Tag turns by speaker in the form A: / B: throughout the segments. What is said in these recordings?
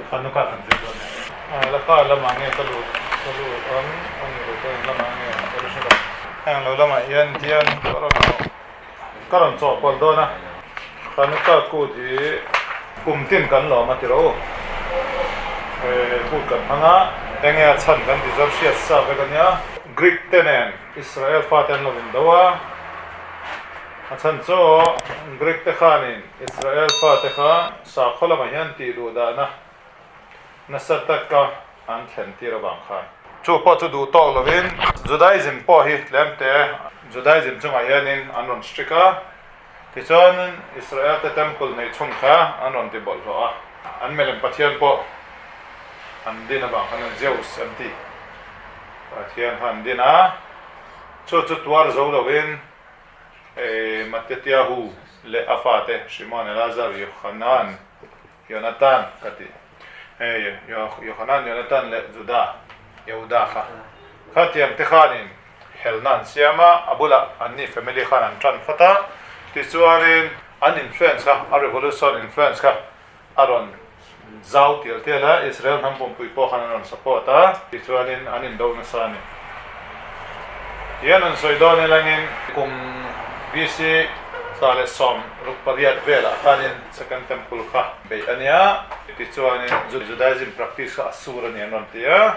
A: Hanukkah kan zir dawn nia. La kar lamah nge ka lut ka lut ang a ni lo chuan lamah nge ka la hre lo. Heng lo lamah hian tian ka rawn ka rawn chawhpawlh dawn a. Hanukkah kut hi kum tin kan lawm a ti rawh u. Kut kan hmang a, enge a chhan kan ti chuan hriat sa vek a nia. Greek te nen Israel fate an lo indo a, a chhan chu Greek te khanin Israel fate kha sakhaw lamah hian tih duh dahna nasa taka an thlen tir avang khan. Chu pawh chu duh tawk lovin Judaism pawh hi tlem te Judaism chungah hianin an rawn strict a, tichuan Israel te temple neih chhun kha an rawn ti bawlhhlawh a, an milem pathian pawh an din avang khan Zeus an ti pathian kha an din a, chu chu tuar zo lovin Matityahu leh a fate Shimon, Elazar, Yohanan, Yonatan ka ti. Hei Yohanan, Yonatan leh Juda, Yehuda kha. Khatiang te khanin helna an siam a, a bulah anni family khan an tan phawt a, tichuanin an influence kha, a revolution influence kha a rawn zau tial tial a, Israel hnam pumpui pawh khan an rawn support a, tichuanin an indo nasa a ni. Tihian an sawi dawn elangin kum BC 168 velah khanin Second Temple kha beih a nia, tichuanin Judaism practice kha a sur a ni an rawn ti a,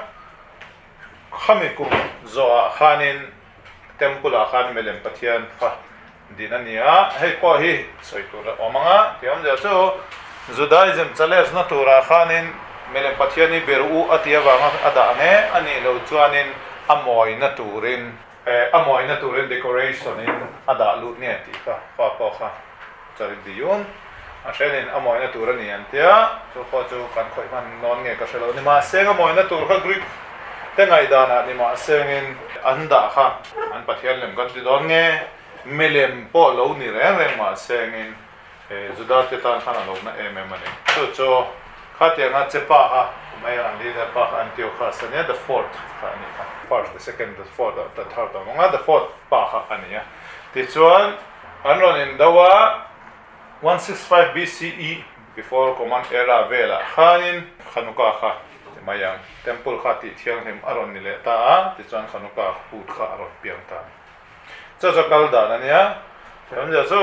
A: khami kum zawhah khanin Temple ah khan milem Pathian kha din a ni a, hei pawh hi sawi tur a awm ang a, tih awmzia chu Judaism challenge na turah khanin milem Pathian hi ber u a tih avanga a dah ang e, a nih loh chuanin a mawina turin a mawina turin decoration in a dah lut nge tih kha fa pawh kha charit diyun a hrenin a mawina tur a ni an tia, chu pawh chu kan khawih hman nawn nge ka hre lo ni mahse a mawina tur kha Greek te ngaihdanah ni mahsengin an dah kha an Pathian lem kan ti dawn nge. Milem pawh lo ni reng reng mahsengin Juda te tan khan a lo na em em a ni. Chu chu khatianga che pa kha mai ang leader pa kha Antiochus a nia, the fourth kha a ni kha. First, the second, the fourth, the third a awm ang a, the fourth pa kha a ni a. Tichuan an rawn indo a, 165 BCE, before common era velah khanin Hanukkah kha ti mai ang, temple kha tih thianghlim a rawn ni leh ta a, tichuan Hanukkah kut kha a rawn piang ta a ni. Chu chu kal dan a nia. Awmzia chu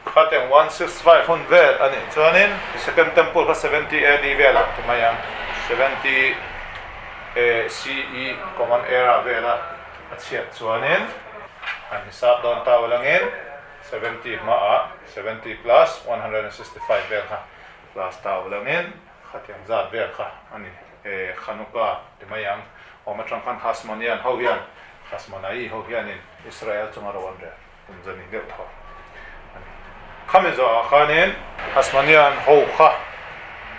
A: khatiang 165 hun vel a nih chuanin Second Temple kha 70 AD velah ti mai ang, 70 CE Common Era vela a chhiat chuanin han hisap dawn ta ulangin 70 hmaah 70 plus 165 vel kha plus ta ulangin khatiang zat vel kha a ni. Hanukkah ti mai ang. Awm atang khan Hasmonean ho hian, Hasmonai ho hianin Israel chunga ro an rel kum zan in deuh tho a ni. Khami zawhah khanin Hasmonean ho kha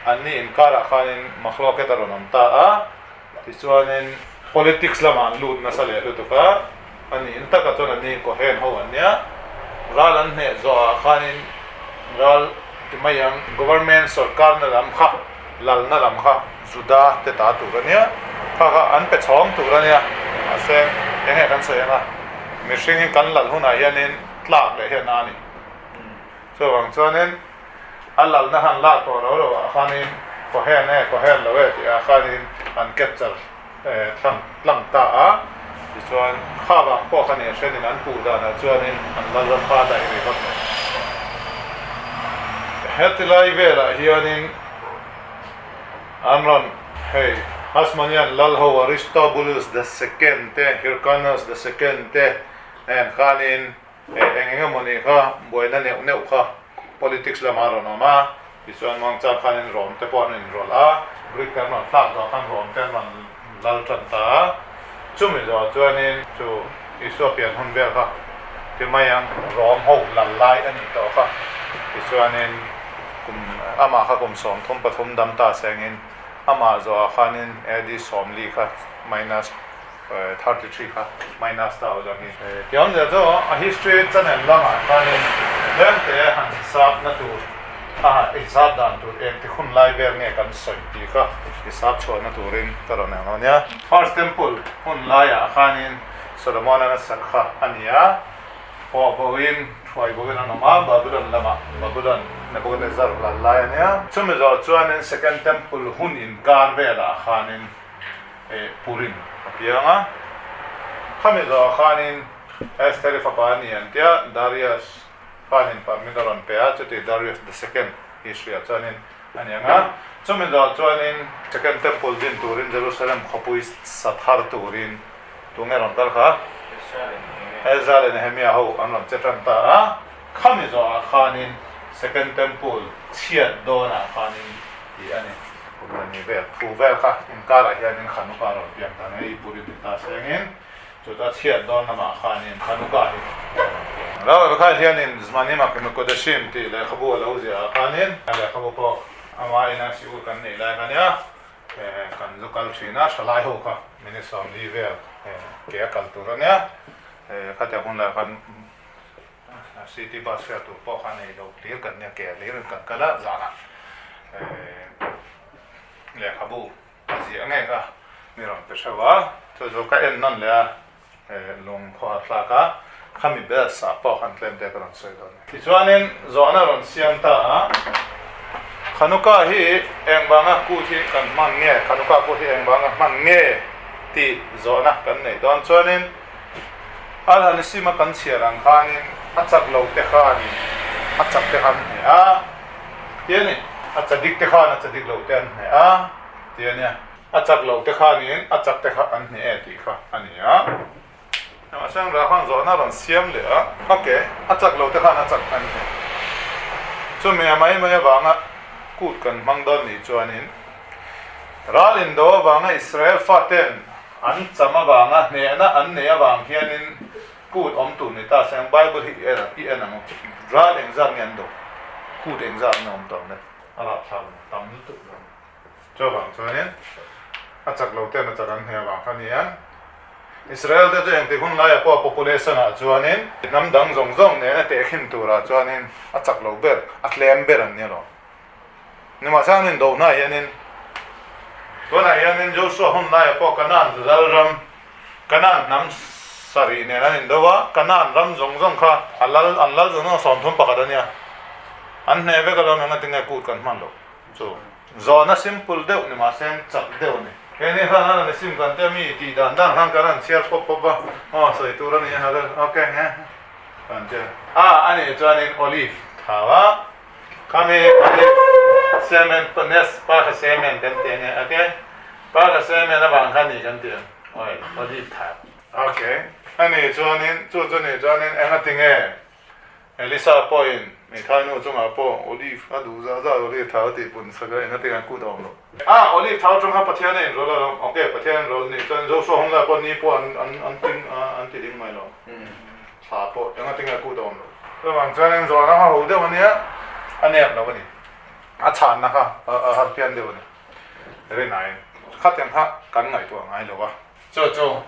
A: anni inkarah khanin Makhloket a rawn awm ta a, tichuanin politics lamah an lut nasa leh lutuk a, a niin takah chuan anni Kohen ho an nia, ral an hneh zawhah khanin ral ti mai ang government sorkarna lam kha lalna lam kha Juda te ta tur a nia, kha kha an pe chhawng tur a nia, mahse eng nge kan sawi ang a, mihring hi kan lal hunah hianin tlak leh hian a ni. Chuvang chuanin a lalna han lak tawh lo lo ah khanin Cohen e, Cohen lo e tih ah khanin an capture thlang tlang ta a, tichuan kha vang pawh kha nia hrenin an puh danah chuanin an lal ram kha a daih rih vak lo. Hetilai velah hianin An rawn hei Hasmonean lal ho Aristobulus the Second te, Hyrcanus the Second te nen khanin eng eng emaw ni kha buaina neuh neuh kha politics lamah a rawn awm a, tichuan muangchang khanin Rome te pawh an rawn inrawlh a, Greek te an rawn thlak zawh khan Rome te an rawn lal tan ta a, chumi zawh chuanin chu Isua pian hun vel kha ti mai ang, Rome ho lal lai a nih tawh kha, tichuanin kum amah kha kum 33 dam ta sengin amah zawhah khanin AD 40 kha minus 33 kha minus ta awlh ang hi. Tiawmzia chu a history channel lamah khanin tlem te han hisap na tur a hisap dan tur eng ti hun lai vel nge kan sawi tih kha hisap chhuahna turin ka rawn eng lo nia. First Temple hun laiah khanin Solomon-an a sak kha a ni a, pawh boin, thuai boin an awm a, Babylon lamah, Babylon. Nebuchadnezzar lal lai a nia. Chumi zawh chuanin Second Temple hun inkar velah khanin Purim a piang a. Khami zawh khanin Esther-i fapa a ni an tia, Darius khanin permit a rawn pe a, chuti Darius the Second history ah chuanin a ni ang a. Chumi zawh chuanin Second Temple din turin Jerusalem khawpui sa thar turin tunge rawn kal kha? Ezra leh Nehemia ho an rawn che tan ta a. Khami zawhah khanin Second Temple chhiat dawnah khanin tih a ni. Kum la ni vel thu vel kha inkarah hianin Hanukkah a rawn piang ta ngei Purim ti ta sengin chuta chhiat dawn lamah khanin Hanukkah hi a rawn piang. Rau kha hianin Zmanim HaMikudashim tih lehkhabu a lo ziah ah khanin a lehkhabu pawh ama ina siur kan neih lai kha nia kan zu kal thin a, thalai ho kha minute 40 vel ke a kal tur a nia khatiang hun lai khan City bus hriat tur pawh kha nei lo hlir kan nia, ke hlir in kan kal a, zanah lehkhabu a ziah ngei kha mi rawn pe hreuh a, chu chu ka en nawn leh a, lung khaw a thlak a, khami bel sah pawh khan tlem te ka rawn sawi dawn a ni. Tichuanin zawhna rawn siam ta a, Khanuka hi eng vanga kut hi kan hman nge, Khanuka kut hi eng vanga hman nge tih zawhna kan neih dawn chuanin, Al Hanisim a kan chhiar ang khanin a chak lo te khanin a chak te kha an hneh a ti a ni. A chadik te khan a chadik lo te an hneh a ti a nia. A chak lo te khanin a chak te kha an hneh e tih kha a ni a. Mahse ang rah khan zawhna rawn siam leh a. Ok, a chak lo te khan a chak an hneh. Chumi a mai mai avanga kut kan hmang dawn nih chuanin ral indo avanga Israel faten An cham avanga hnehna an neih avang hianin kut awm tur ni ta se ang Bible hi i en ang u. Ral engzat nge an do? Kut engzat nge awm tawh le? A rapthlak lo, tam lutuk lo. Chuvang chuanin a chak lo ten a chak an hneh avang kha nia. Israel te chu engtik hun laiah pawh population ah chuanin hnam dang zawng zawng nena tehkhin turah chuanin a chak lo ber, a tlem ber an nia lo. Nimahsela an indohna hianin tunah hianin Joshua hun laiah pawh Kanaan lalram, Kanaan hnam sarih nen an indo a, Kanaan ram zawng zawng kha a lal, an lal zawng zawng 31 a nia. An hneh vek alawm eng atinge kut kan hman loh chu. Zawhna simple deuh ni mahse chak deuh a ni. Keini khan an han sim kan tia mi tih dan dan khan kan han chhiar pawp pawp a, aw sawi tur a ni a, ok nge kan tia. A anih chuanin olive thau a. Khami olive cement nes pa kha cement kan ti ange ok pa kha cement avang kha ni kan ti ang oi olive thak ok ani chuanin chu chu ni chuanin enga tinge Elisa pawhin hmeithai nu chungah pawh olive a duh zah zah olive thau a tih pun sak a enga tinge an kut a awm loh a olive thau atang khan Pathian a inrawlh alawm ok Pathian a inrawlh ni chuan Joshua hun lai pawh ni pawh an an an ting an ti ding mai lo. Thla pawh enga tinge kut a awm lo. Chuvang chuanin zawhna kha ho deuh a nia, a nep lo a ni. A chhanna kha a har pian deuh a ni. Rinaiin khatiang kha kan ngaihtuah ngai lo a. Chu chu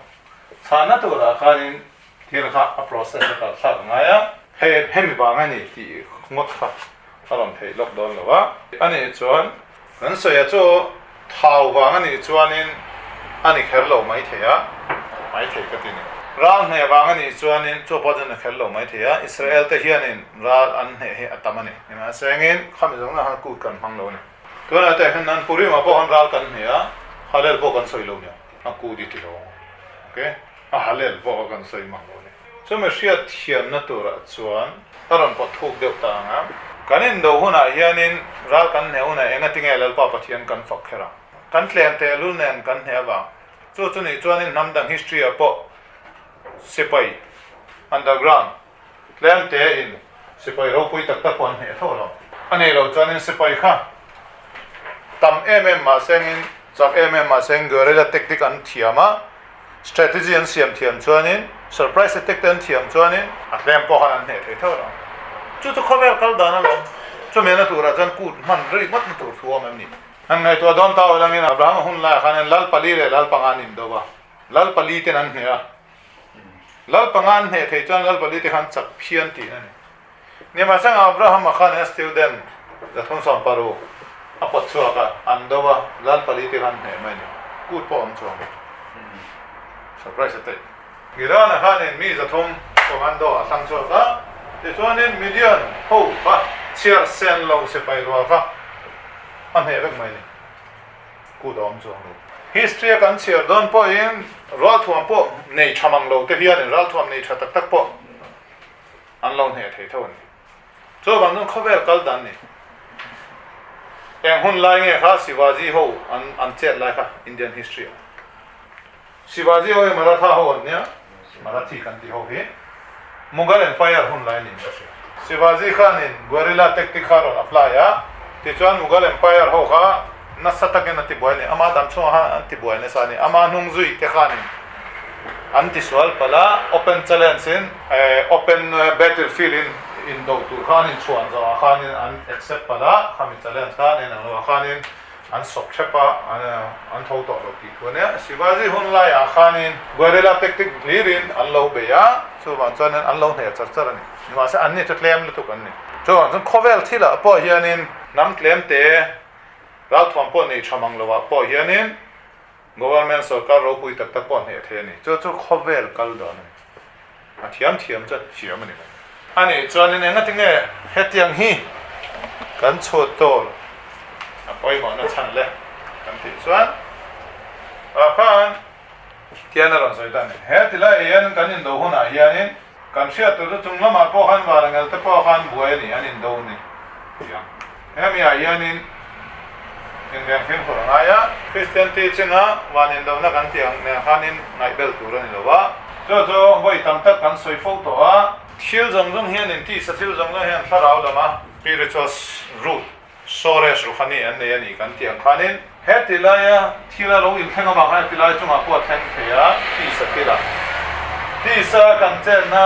A: chhanna turah khanin thil kha a process a kal thlak a ngai a. Hei hemi vang a ni tih ngawt kha a rawn theih lawk dawn lo a. A nih chuan kan sawi a chu Thau vang a nih chuanin a ni kher lo mai thei a, mai thei ka ti ni. Ral hneh vang a nih chuanin chu pawh chuan a kher lo mai thei a, Israel te hianin ral an hneh hi a tam a ni. Nimahsengin khami zawng zawng khan kut kan hmang lo a ni. Tunah te hian an Purim ah pawh khan ral kan hneh a, Hallel pawh kan sawi lo nia, a kut i ti lo ang, ok, a Hallel pawh kha kan sawi mang lo a ni. Chumi hriat thiamna turah chuan a rawn pawt thuk deuh ta ang a. Kan indo hunah hianin ral kan hneh hunah engatinge Lalpa Pathian kan fak kher ang? Kan tlem tehlul nen kan hneh avang. Chu chu nih chuanin hnam dang history ah pawh sipai underground tlem tein sipai ropui tak tak pawh an hneh tho lo. A nih loh chuanin sipai kha tam em em mahsengin chak em em mahseng guerrilla tactic an thiam a. Strategy an siam thiam chuanin, surprise attack te an thiam chuanin, a tlem pawh khan an hneh thei tho lo. Chu chu khawvel kal dan alawm. Chumi na turah chuan kut hman rih ngawt na tur thu awm em ni? An ngaihtuah dawn ta ulangin Abrahama hun laiah khanin lal pali leh lal panga an indo a, lal pali ten an hneh a. Lal panga an hneh thei chuan lal pali te khan chak phian tih a ni. Nimahsela Abrahama khan a student 360 a pawt chhuak a, an do a, lal pali te khan hneh mai a ni. Kut pawh awm chuang lo. Surprise a taih. Iran-a khanin mi 300 commando a thlang chhuak a, tichuanin Midian ho kha. Chhiar sen lo sipai rual kha a hneh vek mai a ni. Kut a awm chuang lo. History a kan chhiar dawn pawhin ralthuam pawh nei tha mang lo te hianin ralthuam nei tha tak tak pawh an lo hneh thei tho a ni. Chuvang chuan khawvel kal dan ni. Eng hun lai nge kha Shivaji ho an an chet lai kha Indian history ah. Shivaji ho hi Maratha ho an nia, Marathi kan tih ho hi Mughal Empire hun lai niin ka hria. Shivaji khanin guerrilla tactic kha a rawn apply a, tichuan Mughal Empire ho kha nasa takin a tibuai a ni. Ama dam chhungah khan an tibuai nasa a ni. Ama hnung zui te khanin an tisual palh a, open challenge in, open battlefield in indo tur kha an inchhuan zawhah khanin an accept palh a, khami challenge kha an en ang lohah khanin an sawp hrep a, an tho tawh lo tih thu a nia. Shivaji hun laiah khanin guerrilla tactic hlirin an lo bei a, chuvang chuanin an lo hneh char char a ni. Nimahse anni chu tlem lutuk an ni. Chuvang chuan khawvel thilah pawh hianin hnam tlem te ralthuam pawh nei tha mang lovah pawh hianin government sorkar ropui tak tak pawh hneh thei a ni. Chu chu khawvel kal dan a ni. A thiam thiam chu thiam a ni mai. A nih chuanin engatinge hetiang hi kan chhut tur a pawimawhna chhan le kan tih chuan ah khan tian a rawn sawi ta a ni. He tilai hian kan indo hunah hianin kan hriat tur chu chung lamah pawh khan Vanangel te pawh khan buai a ni, an indo ni tiang. Hemi ah hianin inreng fimkhur a ngai a, Kristian teaching a van indona kan tih ang nen khanin ngaihbel tur a ni lo a. Chu chu vawi tam tak kan sawi fo tawh a, thil zawng zawng hian intisa thil zawng zawng hian thlarau lama spiritual root, soresh ruhani an nei a ni kan tih ang khanin heti laia thil a lo inthleng avang khan heti lai chungah pawh a thleng thei a, tisa thilah tisa kan chenna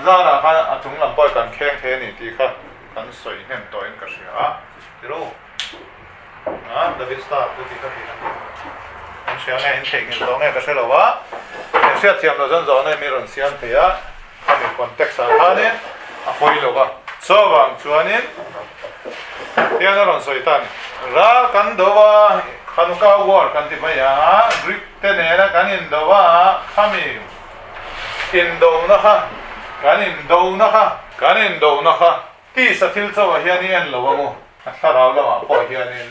A: zarah khan a chung lam pawh kan kheng thei a ni tih kha Kan sawi hnem tawhin ka hria a, tiro a David Star chu ti ka ti kan hria nge in theihnghilh tawh nge ka hre lo a, in hriat thiam loh chuan zawhna in mi rawn siam thei a, khami context ah khanin a pawi lo va, chuvang chuanin hian a rawn sawi ta a ni. Ral kan do a, Hanukkah war kan ti mai a, Greek te nena kan indo a, khami indona kha kan indona kha, Kan indona kha tisa thil chauhah hian i en lo ang u, a thlarau lamah pawh hianin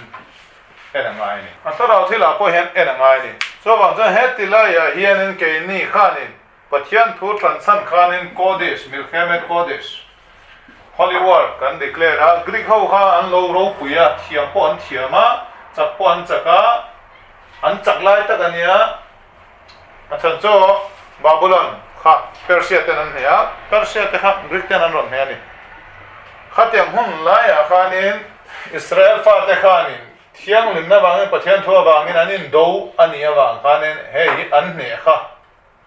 A: en a ngai a ni. A thlarau thilah pawh hian en a ngai a ni. Chuvang chuan heti laiah hianin keini khanin Pathian thu tlanchhan khanin Kodesh, Milchemet Kodesh, Holy War, kan declare a. Greek ho kha an lo ropui a, thiam pawh an thiam a, chak pawh an chak a, an chak lai tak a nia. A chhan chu Babulon kha Persia ten an hneh a, Persia te kha Greek ten an rawn hneh a ni. Khatiang hun laiah khanin Israel fate khanin thianghlimna vangin Pathian thu avangin an indo a nih avang khanin hei hi an hneh kha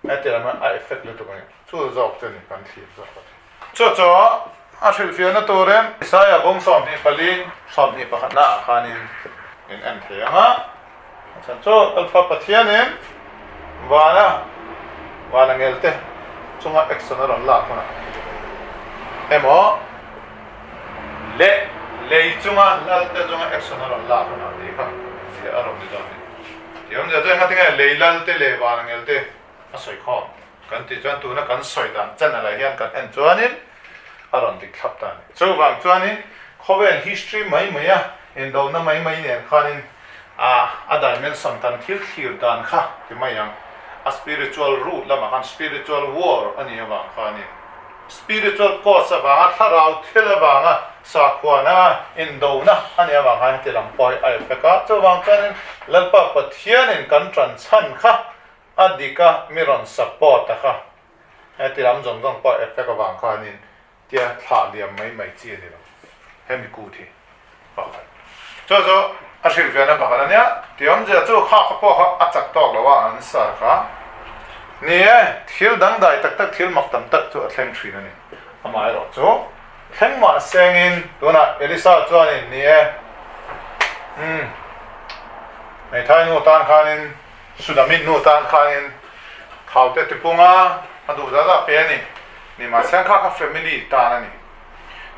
A: heti lama a effect lutuk a ni. Chu zawk chu ni kan thlir zawk a ni. Chu chu a hrilhfiahna turin Isaiah bawng 24 21 naah khanin in en thei ang a. A chhan chu Alpha Pathianin vana vana ngelte chunga action a rawn lak hunah emaw leh lei chunga lalte chunga action a rawn lak hunah tih kha ziah a rawn ni dawn a ni. Tih awmzia chu engati nge lei lalte leh vana ngelte a sawi khawm kan tih chuan tuna kan sawi dan channel ah hian kan en chuanin a rawn dik thlap ta a ni. Chuvang chuanin khawvel history mai mai a indona mai mai nen khanin a a dimension kan thil thlir dan kha ti mai ang. A spiritual root lamah khan spiritual war a nih avang khanin spiritual cause avanga thlarau thil avanga sakhuana indona a nih avang khan heti lam pawh hi a effect a. Chuvang chuanin Lalpa Pathianin kan tan chhan kha a dik a mi rawn support a kha heti lam zawng zawng pawh effect avang khanin tia thlah liam mai mai chi a ni lo hemi kut hi pakhat chu chu a hrilh ve na pakhat a nia tih awmzia chu kha kha pawh kha a chak tawk lo a an sar kha ni e thil dangdai tak tak thil mak tam tak chu a thleng thin a ni amaherawh chu thleng mah sengin tunah Elisa chuanin ni e umm hmeithai nu tan khanin Sudamit nu tan khanin thau te tipung a, a duh zat a pe a ni. Nimahse kha kha family tan a ni.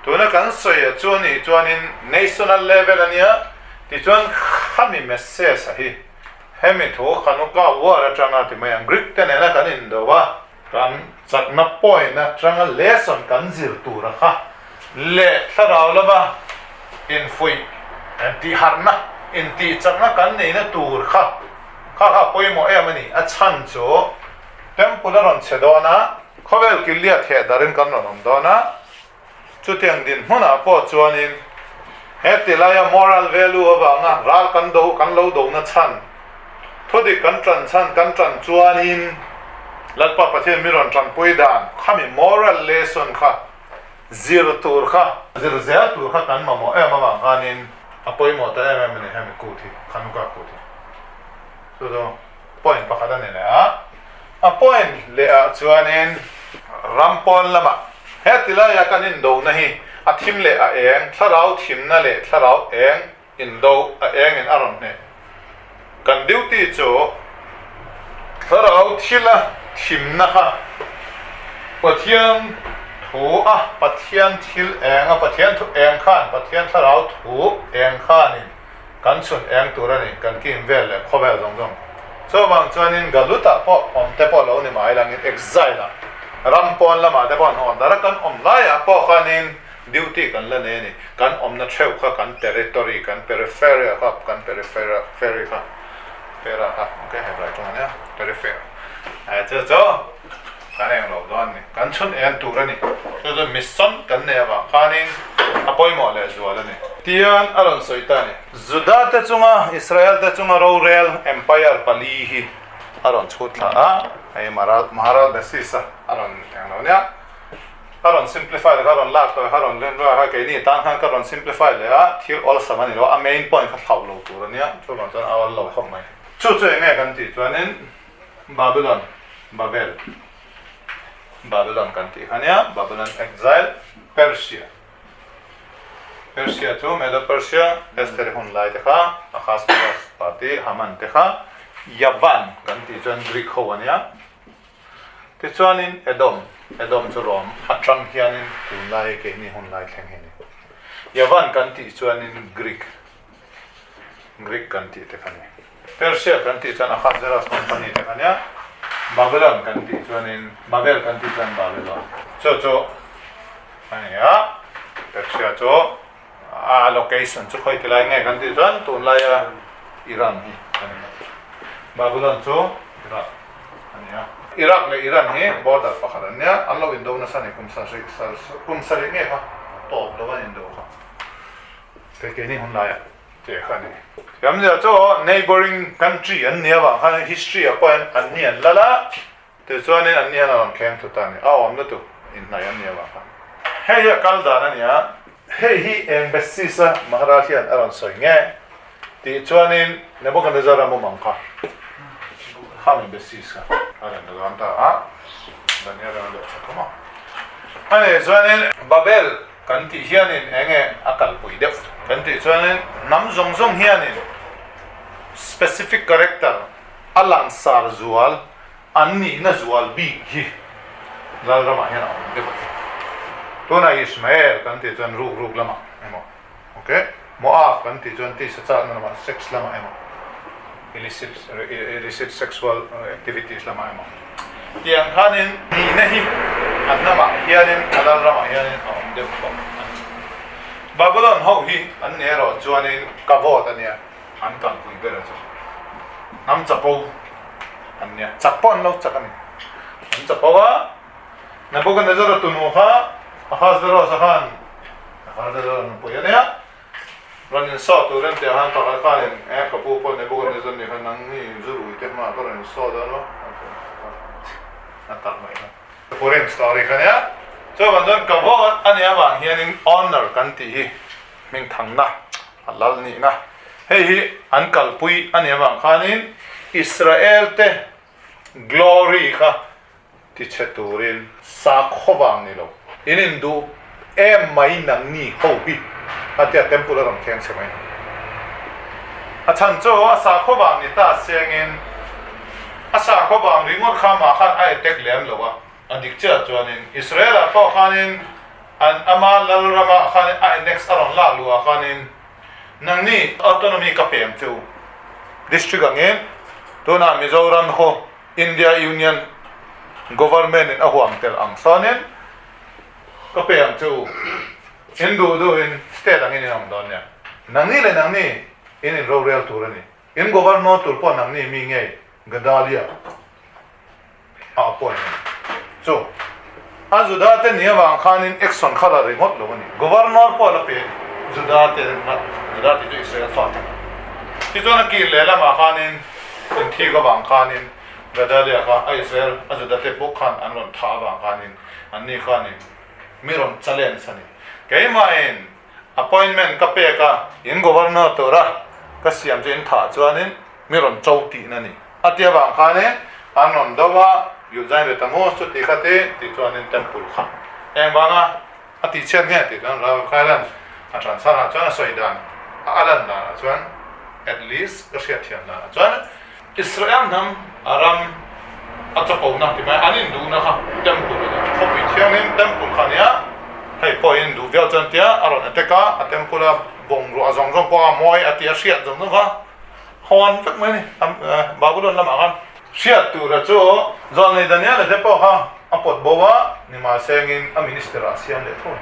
A: Tuna kan sawi a chu anih chuanin national level a nia, tichuan khami message a hi hemi thu Hanukkah war atanga ti mai ang Greek te nena kan indo a, kan chakna point atanga lesson kan zir tur a kha. Leh thlarau lama infuih, intihharhna, intihchakna kan neihna tur kha kha kha a pawimawh em a ni. A chhan chu Temple a rawn chhe dawn a, khawvel killia theh darin kan rawn awm dawn a, chutiang dinhmunah pawh chuanin he tilaia moral value avanga ral kan do kan lo dona chhan, thudik kan tan chhan kan tan chuanin Lalpa Pathian mi rawn tanpui dan khami moral lesson kha Zir tur kha, zir zel tur kha kan mamawh em avang khanin a pawimawh ta em em a ni hemi kut hi, Hanukkah kut hi. Chu chu point pakhat a ni leh a. A point leh ah chuanin ram pawn lamah heti laia kan indona hi a thim leh a eng, thlarau thimna leh thlarau eng indo a engin a rawn hneh. Kan duty chu thlarau thila thimna kha Pathian thu a, Pathian thil eng a, Pathian thu eng khan, Pathian thlarau thu eng khanin kan chhun eng tur a ni, kan kim vel leh khawvel zawng zawng. Chuvang chuanin Galutah pawh awm te pawh lo ni mai langin exile-ah ram pawn lamah te pawh an awm dar a, kan awm laiah pawh khanin Duty kan la nei a ni. Kan awmna theuh kha kan territory, kan peripheria kha, kan periphery kha, fera kha, ok hebrai tawng a nia, peripher, eh chu chu kan eng lo dawn a ni. Kan chhun en tur a ni. Chu chu mission kan nei avang khanin a pawimawh leh zual a ni. Tian a rawn sawi ta a ni. Juda te chunga, Israel te chunga rorel empire pali hi a rawn chhut thla a, hei Maharal basis a a rawn eng lo nia. Ka rawn simplify leh ka rawn lak tawh e, ka rawn len ruai kha keini tan khan ka rawn simplify leh a, thil awlsam a ni lo a, a main point kha thlauh lo tur a nia, chuvang chuan a awl lo khawp mai. Chu chu eng nge kan tih chuanin Babylon, Babel, Babylon kan tih kha nia, Babylon exile, Persia, Persia chu Medo-Persia, Esther hun lai te kha, Ahasuerus party, Haman te kha, Yavan kan tih chuan Greek ho a nia. Tichuanin Edom, Edom chu Rom atang hianin tunlai keini hun lai thleng hi a ni. Yavan kan tih chuanin Greek, Greek kan tih te kha a ni. Persia kan tih chuan Ahasuerus company te kha a nia. Babylon kan tih chuanin, Babel kan tih chuan Babylon. Chu chu a ni a, Persia chu a location chu khawi tilai nge kan tih chuan tunlaia Iran hi a ni. Babylon chu Iraq a ni a. Iraq leh Iran hi border pakhat an nia, an lo indo nasa a ni kum sarih kum sarih nge kha tawp lo an indo kha kei keini hun laiah tih kha a ni. Thiamzia chu neighbouring country an nia vang khan history ah pawh hian an ni an lal a, Tichuanin an ni hian a rawn kheng thut a ni, a awm lutuk inhnaih an ni avang khan. Hei hi a kal dan a ni a, hei hi eng basis a Maharaj hian a rawn sawi nge tih chuanin Nebuchadnezzar a mum ang kha khami basis kha a rawn la dawn ta a, Daniel a rawn leh tha thum a. A nih chuanin Babel kan tih hianin eng nge a kalpui deuh kan tih chuanin hnam zawng zawng hianin specific character a langsar zual An nihna zual bik hi Lalramah hian a awm deuh a ti. Tunah Ishmael kan tih chuan ruk ruk lamah emaw, ok, Moab kan tih chuan tisa chakna lamah, sex lamah emaw, illicit illicit sexual activities lamah emaw tiang khanin nihna hi an hnamah hianin a Lalramah hianin a awm deuh tawh a ni. Babylon ho hi an ni erawh chuanin ka vote a nia. An kalpui ber a chu hnam chapo an nia, chak pawh an lo chak a ni. An chapo a, Nebuchadnezzar-a tunu kha Ahasuerus-a khan Ahasuerus-a nupui a nia, rawn insaw tur em tih ah khan pakhat khanin e ka pu pawh Nebuchadnezzar nih kha nang hi zu rui te hmaah ka rawn insaw dawn lo a tak mai kha. Purim story kha nia, chuvang chuan ka vote a nih avang hianin honor kan tih hi hmingthangna A lal nihna. Hei hi an kalpui a nih avang khanin Israel te glory kha tichhe turin sakhaw vang ni lo. In induh em mai nangni ho hi a tia temple a rawn kheng chhe mai. A chhan chu a sakhaw vang ni ta sengin a sakhaw vang ringawt kha mah khan a attack lem lo a. A dik chiah chuanin Israel-ah pawh khanin an ama lalramah khanin a annex a rawn lak luhah khanin nangni autonomy ka pem che u district angin tunah Mizoram ho India Union Government in a huam tel ang sawnin ka pe ang che u. In duh duhin state angin in awm dawn nia. Nangni leh nangni in inrorel tur a ni. In governor tur pawh nangni mi ngei Gedalia a appoint a ni. Chu a Juda te ni avang khanin action kha la ringawt lo a ni. Governor pawh la pe a ni. Juda te Juda tih chu Israel fa te. Tichuan a kir leh lamah khanin inthik avang khanin Gedalia kha a Israel a Juda te bawk khan an rawn thah avang khanin anni khanin mi rawn challenge a ni. Keimahin appointment ka pek a, in governor tura ka siam chu in thah chuanin mi rawn cho tihna a ni. A ti avang khanin an rawn do a, Yuzain ve ta maw chu ti kha ti tih chuanin temple kha eng vanga a tihchhiat nge tih chuan Rav Khailan a transfer ah chuan a sawi dan a alan danah chuan at least ka hriatthiam danah chuan Israel hnam a ram a chapona ti mai an induhna kha temple a ni. Khawpui thiangin temple kha a nia, hei pawh in duh viau chuan tia a rawn attack a, a temple a bawngruah a zawng zawng pawh a mawi a tih a hriat zawng zawng kha hawn vek mai a ni Babylon lamah khan. Hriat tura chu Zawlnei Daniela te pawh kha a pawt bo a, nimahsengin a minister ah a siam leh thung.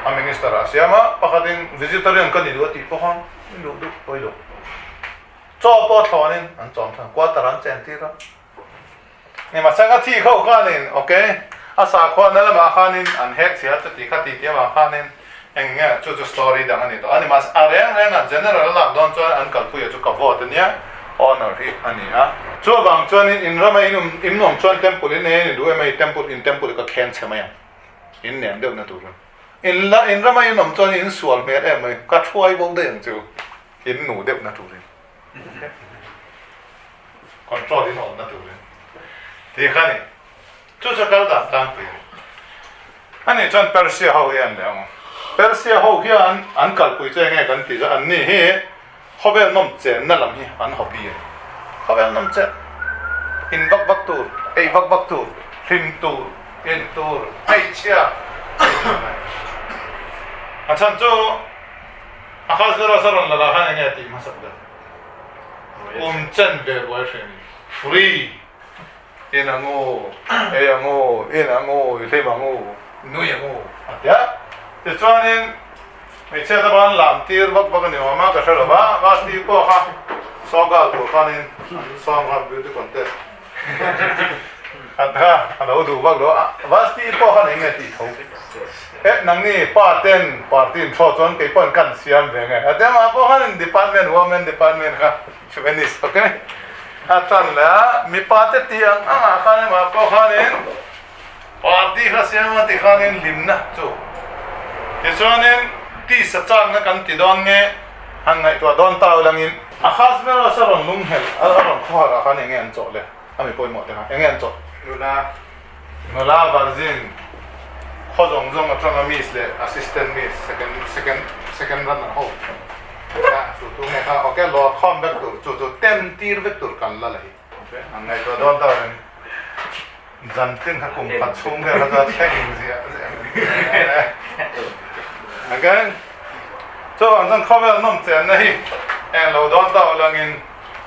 A: A minister ah a siam a, pakhatin vegetarian ka ni duh a tih pawh khan In duh duh pawi lo. Chaw pawh thlawnin an chawm than, quarter an chen tir a. Nimahse ka thi kho khanin ok, a sakhua na lamah khanin an hek chhia chuti kha ti ti avang khanin eng nge chu chu story dang a ni tawh a. Nimahse a reng reng a general a lak dawn chuan an kalpuia chu ka vote ania, owner hi a ni a. Chu avang chuanin in rama in awm in awm chuan temple in nei a ni duh em hei temple in temple hi ka khen chhe mai ang in nem deuh na turin. In la in rama in awm chuan in sual hmel em mai, ka thuai bo daih ang chu, in nu deuh na turin control in awm na turin tih kha ni. Chu chu kal dan tlangpui a ni. Ani chuan Persia ho hi an leh ang. Persia ho hian an kalpui chu enge kan tih chu an ni hi khawvel nawm chenna lam hi an hobby a ni. Khawvel nawm chen, in vak vak tur, ei vak vak tur, hlim tur, in tur, hmeichhia ei tur mai. A chhan chu a Khazneros a rawn la lah khan enge a tih hmasak ber? Kum chen ve buai hreh ni. Free in ang u, ei ang u, in ang u, hlim ang u, nui ang u a ti a. Tichuanin Hmeichhia te ban lam tir vak vak a ni awm a, ka hre lo va, Vasti pawh kha Sawnggal tur khanin an sawng kha beauty contest khat kha a lo duh vak lo a, Vasti pawh khan eng nge tih tho eh nangni pa ten party in thaw chuan kei pawhin kan siam ve nge a ti a, mah pawh khanin department women department kha feminist ok a tan leh a, mipa te tih ang ang ah khan mah pawh khanin Party kha siam a ti khanin hlimna chu tichuanin tisa chakna kan ti dawn nge han ngaihtuah dawn ta ulangin a khas ber a rawn lung hel a rawn khawhar ah khan enge an chawh le a mi pawimawh te kha enge an chawh?
B: Nula.
A: Nula virgin khaw zawng zawng atanga miss leh assistant miss second second second runner ho kha tu tu nge kha ok lawr khawm vek tur chu chu tem tir vek tur kan la la hi. An ngaihtuah dawn ta reng. Zan tin kha kum khat chhung vel kha chuan thleng ziah ziah. Okay. Chuvang chuan khawvel nawm chenna hi eng lo dawn ta ulangin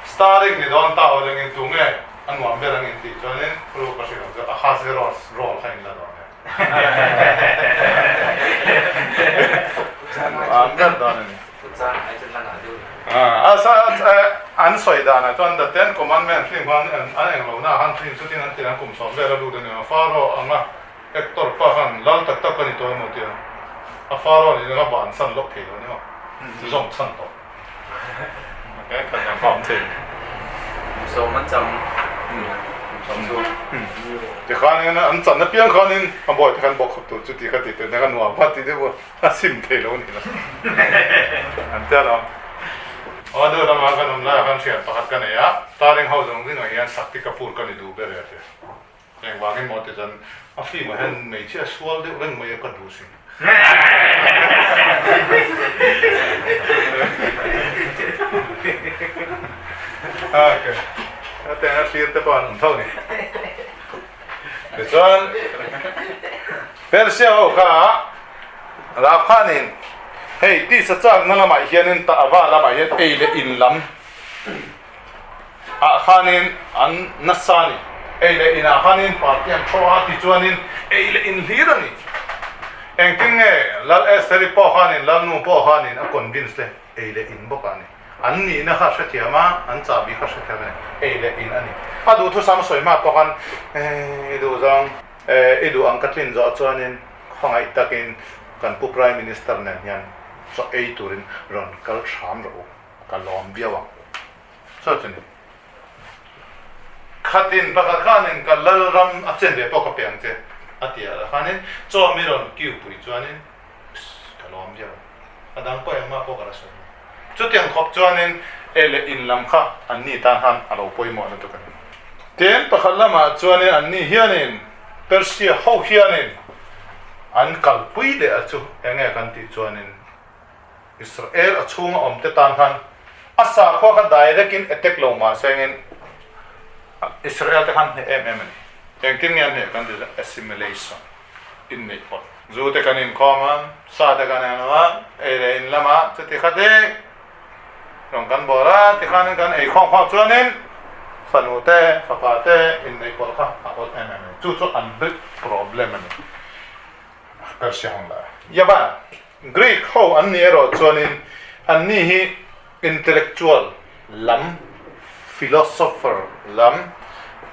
A: starring ni dawn ta ulangin tunge a nuam ber angin tih chuanin ru ka hrilh ang chu a Ahasuerus role kha in la dawn e. A nuam ber dawn a ni. An sawi danah chuan The Ten Commandments film khan an eng lohna ah khan film chutin an tir an kum sawm vel a lut a ni a, Pharaoh anga actor pa khan lal tak tak ka ni tawh emaw tia a Pharaoh nih kha ban san loh thei lo a ni maw, zawm chhan tawh. Okay, khat dang kha awm thei.
B: Kum sawm an cham kum sawm chu.
A: Tikhanin an chan apiang khanin a bawi te khan bawk khawp tur chuti kha ti tur nen khan nuam kha ti deuh a. A sim thei lo ni lo. An tia lo. Aw deuh lama kan awm laiah khan thian pakhat ka nei a, Taring ho zawng zingah hian Shakti Kapoor ka ni duh ber e a ti. Engvangin maw ti chuan a film ah hian hmeichhia sual deuh reng mai a ka duh sin. Okay. Hetiang a thlir te pawh an awm tho ni. Tichuan Persia ho kha Rav khanin hei tisa chakna lamah hianin Ta'ava lamah hian ei leh in lam ah khanin an nasa a ni. Ei leh inah khanin party an thaw a tichuanin ei leh in hlir a ni. Engtin nge Lal Estheri pawh khanin Lalnu pawh khanin a convince le? Ei leh in bawk a ni. An nihna kha hrethiam a, an chahbi kha hrethiam a ni. Ei leh in a ni. A duhthusam sawi hma pawh khan, I duh zawng, i duh ang ka tlin zawh chuanin khawngaih takin kan pu Prime Minister nen hian chaw ei turin rawn kal hram rawh u, ka lawm viau ang. Sawi chu ni. Khatin pakhat khanin ka lalram a chen ve pawh ka pe ang che a ti a, khanin chaw mi rawn kiu pui chuanin ka lawm viau ang. A dang pawh engmah pawh ka la sawi lo. Chutiang khawp chuanin e leh in lam kha anni tan khan a lo pawimawh lutuk a ni. Tin, pakhat lamah chuanin anni hianin Persia ho hianin an kalpui leh a chu enge kan tih chuanin Israel a chhunga awmte tan khan a sakhua kha direct in attack lo mah sengin Israel te khan hneh em em a ni. Engtin nge an hneh kan tih chuan assimilation, inneih pawlh. Zu te kan inkhawm a, sa te kan en a, ei leh in lamah chuti kha te rawn kan bawr a, tikhanin kan ei khawm khawm chuanin fanu te, fapa te inneih pawlh kha a awlh em em a ni. Chu chu an big problem a ni. Persia hun lai. Yavan. Greek ho an nih erawh chuanin anni hi intellectual lam, philosopher lam,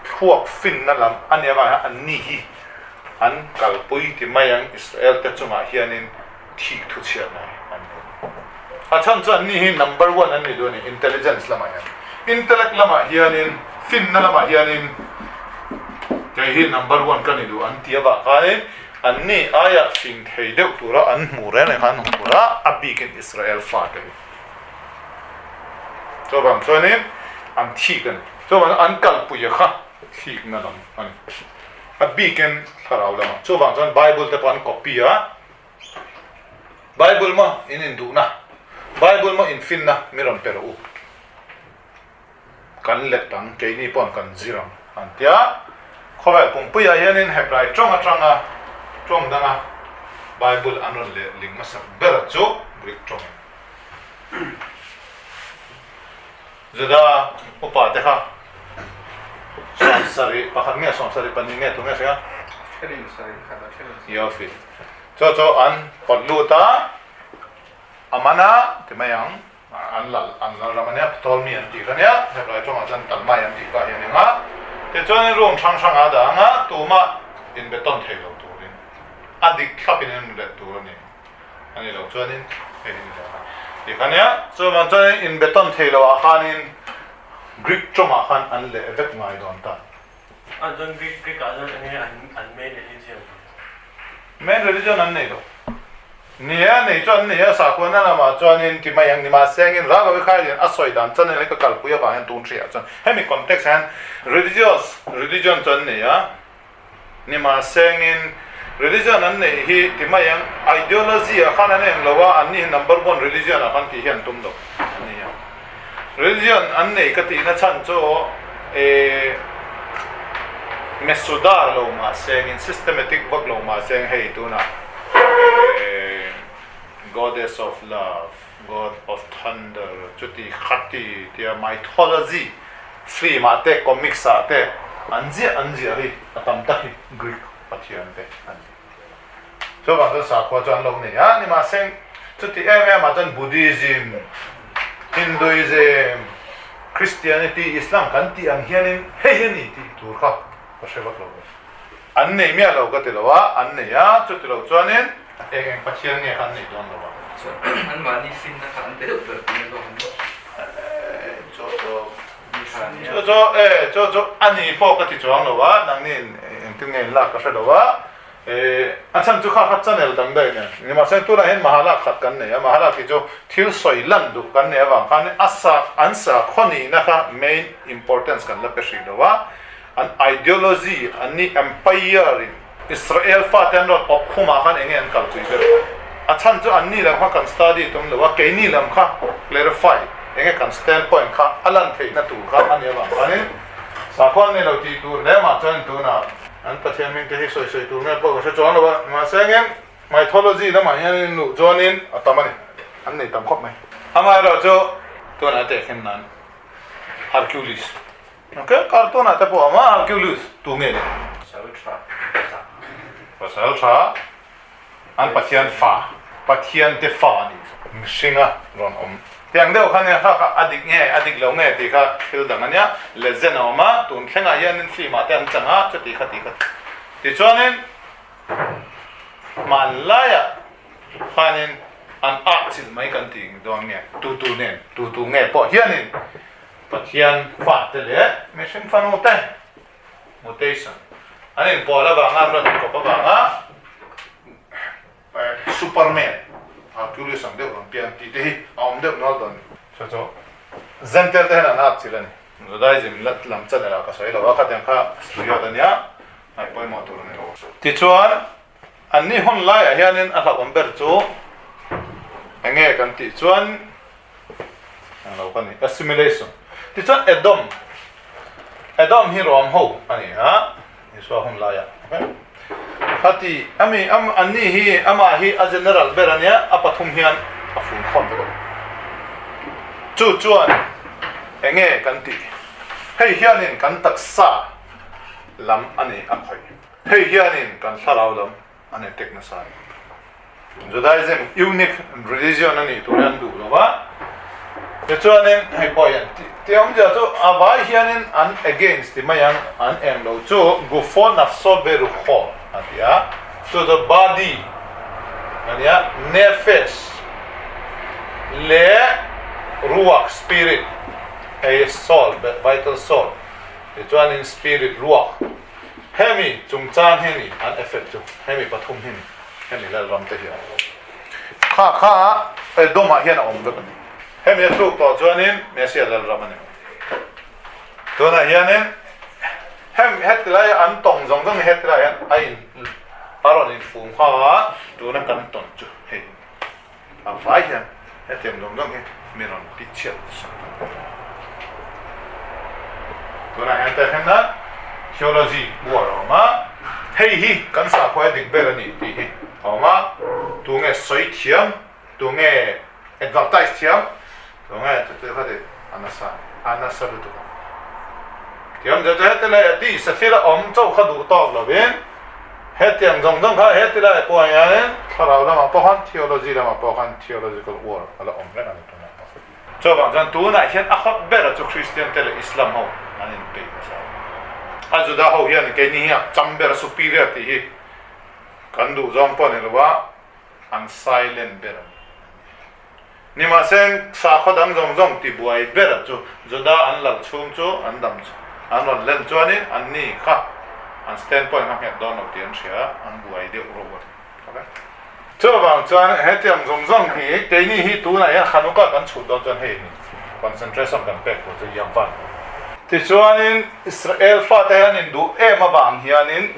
A: thluak finna lam a nih avang hian anni hi an kalpui ti mai ang Israel te chungah hianin thik thu chhiatna hi an nei. A chhan chu anni hi number one an ni duh a ni intelligence lamah hian. Intellect lamah hianin finna lamah hianin kei hi number one ka ni duh an ti avang khanin Anni aia fing thei deuh tura an hmuh reng reng kha an hmu tur a, a bikin Israel fate hi. Chuvang chuanin an thik a ni. Chuvang an kalpuia kha thikna lam a ni. A bikin thlarau lamah. Chuvang chuan Bible te pawh an copy a, Bible maw in induhna, Bible maw infinna mi rawn pe rawh u. Kan let ang, keini paw'n kan zir ang, an ti a. Khawvel pumpuiah hianin Hebrai tawng atanga tawng danga Bible an rawn lehling hmasak ber chu Greek tawngin. Juda upa te kha 71 nge 72 nge tunge hria? Yofi. Chu chu an pawt lut a, a man a ti mai ang. An lal, an lal ram a nia, Ptolemy an tih kha nia, Hebrai tawngah chuan Talmai an tih kha hian eng a, tichuanin room hrang hrang a dah ang a, tumah inbeton thei lo turin a dik thlapin an inlet tur a ni, a ni lo chuanin hei hi ni lo a tih kha nia, chuvang chuanin inbeton thei lo ah khanin Greek tawngah khan an leh vek ngai dawn ta.
B: A chuan Greek Greek ah chuan enge an an main religion?
A: Main religion an nei lo. Nia, nei chu an nei a, sakhuana lamah chuanin ti mai ang ni mahse engin Raghavi Khailian a sawi dan channel hi ka kalpui avang hian tun hriah chuan hemi context hian religious religion chu an nei a, ni mahse engin religion an neih hi ti mai ang ideology ah khan an eng lo a, anni hi number one religion ah khan tih hi an tum lo a ni a. Religion an nei ka tihna chhan chu eh Mesudar lo mahsengin systematic vak lo mahseng hei tunah eh Goddess of love, God of thunder chuti khati tia mythology film ah te comics ah te an ziah an ziah hi a tam tak hi Greek pathian te an ni. Chuvang chuan sakhua chu an lo nei a, nimahse chuti em em ah chuan Buddhism, Hinduism, Christianity, Islam kan tih ang hianin hei hi a ni tih tur kha ka hre vak lo ve. An nei miah lo ka ti lo a, an nei a, chuti lo chuanin eng eng Pathian nge kha an nei dawn lo a.
B: Chuan anmahni finna kha an pe deuh ber tih na zawk an ni.
A: Chu chu Chu chu e chu chu a ni pawh ka ti chuang lo a, nangni engtin nge in lak ka hre lo a. A chhan chu kha kha channel dang daih nen. Nimahse tunah hian Mahalak khat kan nei a, Mahalak hi chu thil sawi lan duh kan nei avang khan a sa an sakhaw nihna kha main importance kan la pe hrih lo a, an ideology an ni empire in Israel fate an rawn awp khumah khan enge an kalpui ber. A chhan chu an ni lam kha kan study tum lo a, keini lam kha clarify enge kan stand point kha a lan theihna tur kha a nih avang khanin sakhaw an nei lo tih tur hle mah chuan tunah An Pathian hming te hi sawi sawi tur nge pawh ka hre chuang lo a, mahse engem mythology lamah hian in luh chuanin a tam a ni, an nei tam khawp mai. Amaherawh chu tunah te khen nan Hercules ok cartoon ah te pawh a awm a, Hercules tu nge le?
B: Pasal tha.
A: Pasal tha. An Pathian fa, Pathian te fa a nih chu. Mihringa rawn awm tiang deuh kha nia, kha kha a dik nge a dik lo nge tih kha thil dang a nia. Legend a awm a, tun thlengah hianin film ah te an chang a, chuti kha ti kha. Tichuanin hmanlaiah khanin an ah chilh mai kan tih dawn nge, tutu nen, tutu nge pawh hianin Pathian fate leh mihring fanu te mutation an inpawl avanga an rawn inkawp avanga Superman Hercules ang deuh rawn pian tih te hi a awm deuh nual dawn. Chu chu Zentel te hian an ap chilh a ni. Judaism lam channel ah ka sawi lo a, khatiang kha studio a nia, ngaih pawimawh tur a ni lo. Tichuan Anni hun laiah hianin a hlauhawm ber chu eng nge kan tih chuan eng lo ka ni, assimilation. Tichuan Edom, Edom hi Rom ho a ni a, Isua hun laiah. Okay. Khati, ami, am, anni hi, amah hi a general ber a nia, a pathum hian a fun khawm vek a ni. Chu chuan eng nge kan tih? Hei hianin kan taksa lam a ni a khawih. Hei hianin kan thlarau lam an attack nasa a ni. Judaism unique religion a nih tur hi an duh lo va, tichuanin hei pawh hian tih awmzia chu a vai hianin an against ti mai ang, an eng lo chu gufo nafso berucho a ti a, chu chu body a nia, nefesh leh ruach spirit hei soul vital soul tichuanin spirit ruach. Hemi chungchang hi a ni an effect chu, hemi pathum hi a ni, hemi Lalram te hian. Kha kha Edomah hian a awm vek a ni. Hemi a tluk tawh chuanin Messiah Lalram a ni mai. Tunah hianin hem heti laia an tawng zawng zawng hi heti laiah hian a in a rawn infum nghal a, tuna kan tawn chu hei A vai hian hetiang zawng zawng hi mi rawn tih chhiat sak a ni. Tunah hian teh thleng nan theology uar a awm a, hei hi kan sakhua dik ber a ni tih hi a awm a, tunge sawi thiam, tunge advertise thiam, tunge chuti kha ti a nasa a nasa lutuk a. Thiam zet zet leh tih sathil a awm chauh kha duh tawk lovin, Hetiang zawng zawng kha he tilai pawh hianin thlarau lamah pawh khan theology lamah pawh khan theological war a la awm reng a ni tunah pawh. Chuvang chuan tunah hian a hot ber chu Christian te leh Islam ho an inpeih nasa a. A Juda ho hian keini hi a cham ber a superior tih hi kan duh zawng pawh a ni lo a, an silent ber a ni. Nimahse sakhaw dang zawng zawng tibuai ber chu Juda an lal chhung chu an dam an rawn len chuanin anni kha an standpoint kha nghet dawn lo tih an hria a, an buai deuh ro a ni. Okay. Chuvang chuan hetiang zawng zawng hi keini hi tunah hian Hanukkah kan chhut dawn chuan hei ni concentration kan pek tur chu Yavan. Tichuanin Israel fate hian induh em avang hianin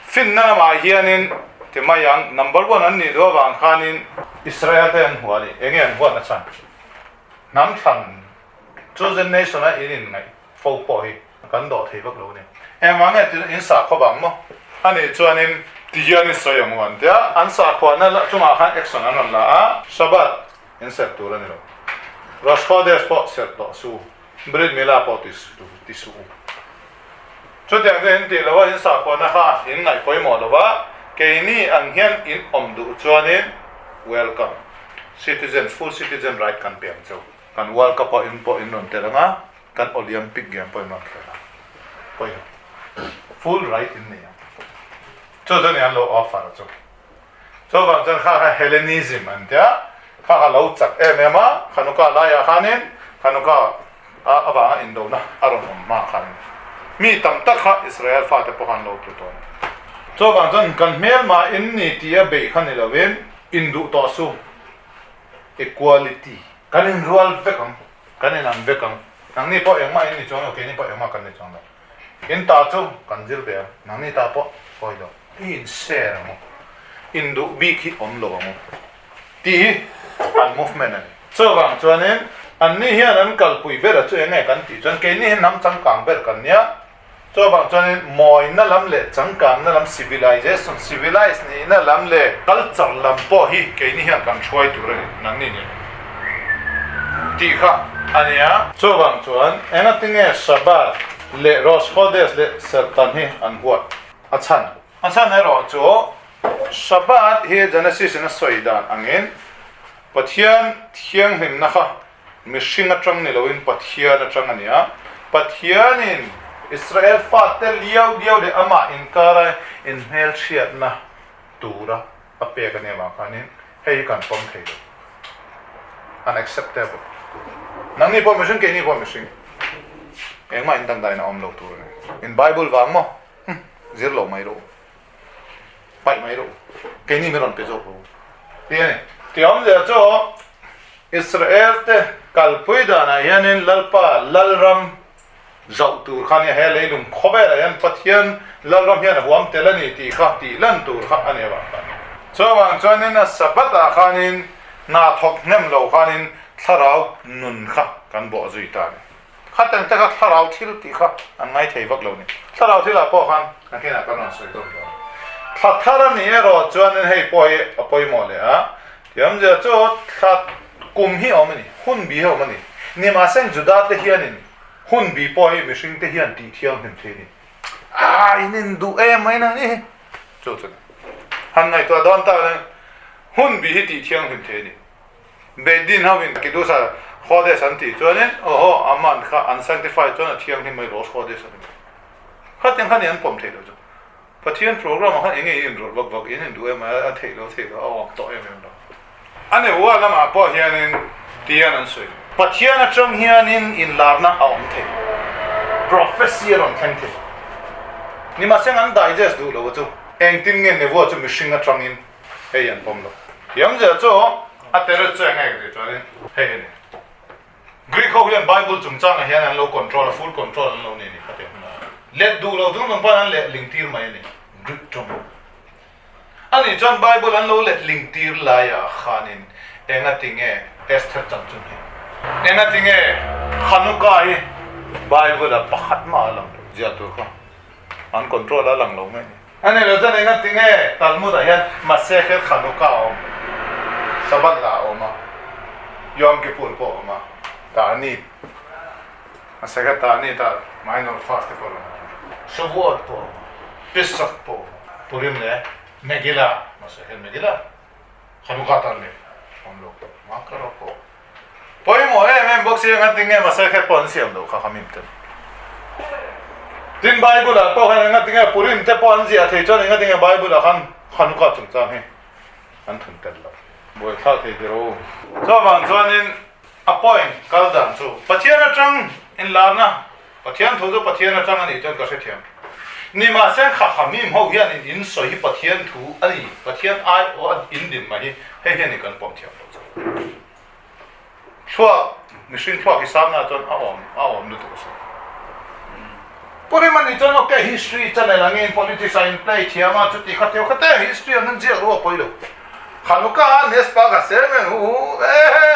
A: Finna lamah hianin ti mai ang, number one an nih duh avang khanin Israel te an hua a ni. Enge an huatna chhan? Hnam thlan, chosen nation a in inngaih fo pawh hi kan dawh thei vak lo a ni. Engvang nge ti in sakhua vang maw? A nih chuanin ti hian i sawi ang u an tia, an sakhuana chungah khan action an rawn la a, Shabbat in serh tur a ni lo. Rosh Chodesh pawh serh tawh su. Brit Milah pawh ti suh u. Chutiang chu in tih lo a, in sakhuana kha in ngaih pawimawh lo a, keini ang hian in awm duh chuanin welcome, citizen, full citizen right kan pe ang cheu. Kan World Cup ah in pawh in rawn tel ang a, kan Olympic game pawh in rawn tel ang. Pawi lo. Full right in nei ang. Chu chu ni an lo offer chu. Chuvang chuan kha kha Hellenism an tia, kha kha lo chak em em a, Hanukkah laiah khanin Hanukkah avanga indona a rawn awm hma khanin mi tam tak kha Israel fate pawh khan lo tlu tawh a ni. Chuvang chuan kan hmelma in ni tia beih kha ni lovin induh tawh su, equality, kan inrual vek ang, kan inang vek ang, nangni pawh engmah in ni chuang lo, keini pawh engmah kan ni chuang lo. In ta chu kan zir ve a, nangni ta pawh pawi lo. I in share ang u, in duh bik hi awm lo ang u tih hi an movement a ni. Chuvang chuanin anni hian an kalpui ber a chu eng nge kan tih chuan keini hi hnam changkang ber kan nia. Chuvang chuanin mawina lam leh changkangna lam civilization, civilize nihna lam leh culture lam pawh hi keini hian kan hruai tur a ni, nangni ni lo tih kha a nia. Chuvang chuan engatinge Shabbat leh Rosh Chodesh leh Sertan hi an huat? A chhan. A chhan erawh chu. Shabbat hi Genesis in a sawi dan angin Pathian thianghlimna kha mihring atang ni loin Pathian atang a ni a. Pathianin Israel fate liau liau leh amah inkara inhmelhriatna tura a pek a nih avang khanin hei hi kan pawm thei lo. Unacceptable. Nangni pawh mihring, keini pawh mihring. Engmah indangdaina awm lo tur a ni. In Bible vang maw? Hm, zir lo mai rawh u. Paih mai rawh u. Keini mi rawn pe zawk rawh u. Ti a ni. Ti awmzia chu Israel te kalpui danah hianin Lalpa Lalram zauh tur kha nia, he leilung khawvelah hian Pathian Lalram hian a huam tel a ni tih kha tih lan tur kha a ni avang khan. Chuvang chuanin a Sabbath-ah khanin hna thawk hnem lo khanin thlarau nun kha kan bawh zui ta a ni. Khateng te kha thlarau thil tih kha an ngai thei vak lo ni. Thlarau thilah pawh khan nakinah kan rawn sawi zawk dawn. Thla thar a nih erawh chuanin hei pawh hi a pawimawh leh a, Thiamzia chu thla kum hi a awm a ni, hun bi hi a awm a ni. Nimahseng Juda te hianin hun bi pawh hi mihring te hian tih thianghlim thei a ni. Ah, in induh em mai nang ni. Chu chu han ngaihtuah dawn ta le, hun bi hi tih thianghlim thei a ni. Beidin hovin Kidusa Chodesh an tih chuanin, awhaw, a man kha an sanctify chuan a thianghlim mai Rosh Chodesh a ni mai. Khatiang kha ni an pawm thei lo chu. Pathian program ah khan enge i inrawlh vak vak in induh em a theih lo theih lo a awm tawh em em lo. A neua lamah pawh hianin tian an sawi. Pathian atang hianin inlarna a awm thei. Prophecy a rawn thleng thei. Nimahseng an digest duh lo a chu. Engtin nge neua chu mihring atangin hei an pawm lo. Thiamzia chu a terrace chu enge tih chuanin hei a ni. Greek ho hian Bible chungchangah hian an lo control a, full control an lo nei a ni khatiang hunah. Let duh lo chung chung pawn an leh ling tir mai a ni, Greek tawng. A nih chuan Bible an lo let ling tir laiah khanin enga tinge Esther chanchin hi? Enga tinge Hanukkah hi Bible ah pakhat mah a lang lo? Ziah tur kha an control a lang lo mai a ni. A ni lo chuan enga tinge Talmud ah hian Masechet Hanukkah a awm, Shabbat lah a awm a, Yom Kippur pawh a awm a, Ta'anit, Masechet Ta'anit ah minor fast te pawh a lang a, Shavuot pawh a awm a, Pesach pawh a awm a, Purim leh Megillah, Masechet Megillah, Hanukkah tan leh awm lo, Makara pawh. Pawimawh em em bawk si enga tinge Masechet pawh an siam loh kha khamim ten. Tin Bible ah pawh khan enga tinge Purim te pawh an ziah thei chuan enga tinge Bible ah khan Hanukkah chungchang hi an thun tel lo. Buaithlak thei tir u. Chuvang chuanin a point kal dan chu Pathian atang inlarna, Pathian thu chu Pathian atang a nih chuan ka hrethiam. Nimahse kha khamim ho hianin in sawi hi Pathian thu a ni, Pathian aiawh a indin mai hi hei hianin kan pawm thiam lo chu. Thluak, mihring thluak hi samna chuan a awm a awm lutuk a sawi. Purim a nih chuan ok history channel angin politics a in play thiam a chuti kha teu kha te history ang hian ziak ru a pawi lo. Hanukkah a nes pa ka sem em hu hu e he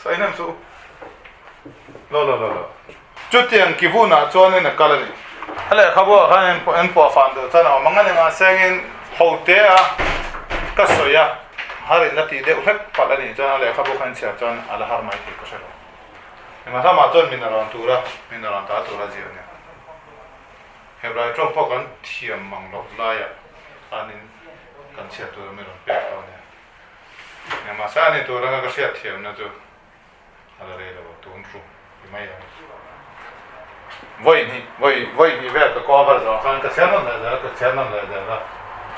A: sawi hnem suh u. Lo lo lo lo. Chutiang kivunah chuanin a kal a ni. A lehkhabu ah khan en pawh fan duh chuan a awm ang a ni mahsengin hote a ka sawi a har in la tih deuh hlek palh a nih chuan a lehkhabu khan chhiar chuan a la har mai thei ka hre lo. Engah hlamah chuan min a rawn tur a, min a rawn ta tur a zir a nia. Hebrai tawng pawh kan thiam mang loh laiah khanin kan chhiar tur a mi rawn pek tawh a nia. Engmah sa a ni tur anga ka hriat thiamna chu. A la rei lo a tun ru ti mai ang. Vawi hnih, vawi, vawi hnih vel ka cover zawh khan ka chhiar nawn leh zel a, ka chhiar nawn leh zel a.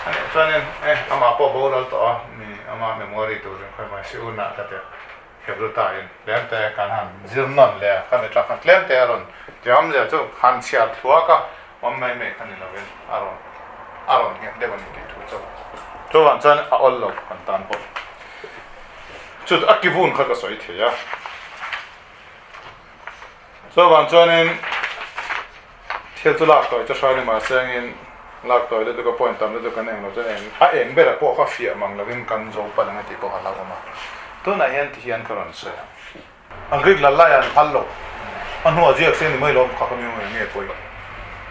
A: A nih chuanin eh amah pawh boral tawh a, mi ama memory turin khawi mai si unah ka ti a, Hebrew ta in tlem te kan han zir nawn leh a, ka mi tang khan tlem te a rawn ti awmzia chu han chhiar thluak a, awm mai mai kha ni lovin a rawn a rawn nghet deuh a ni tih thu chu. Chuvang chuan a awl lo kan tan pawh. Chu a kivun kha ka sawi thei a. Chuvang chuanin thil chu lak tawi chu hrai ni mahse angin lak tawi lutuk a point tam lutuk kan eng lo chuan eng a eng berah pawh kha fiah mang lovin kan zo palh ang a tih pawh ka hlauhawm a. Tunah hian tihian ka rawn sawi ang. An Greek lal lai an phal lo. A hnuah ziak se ni mai lawm kha ka mi eng nge pawi.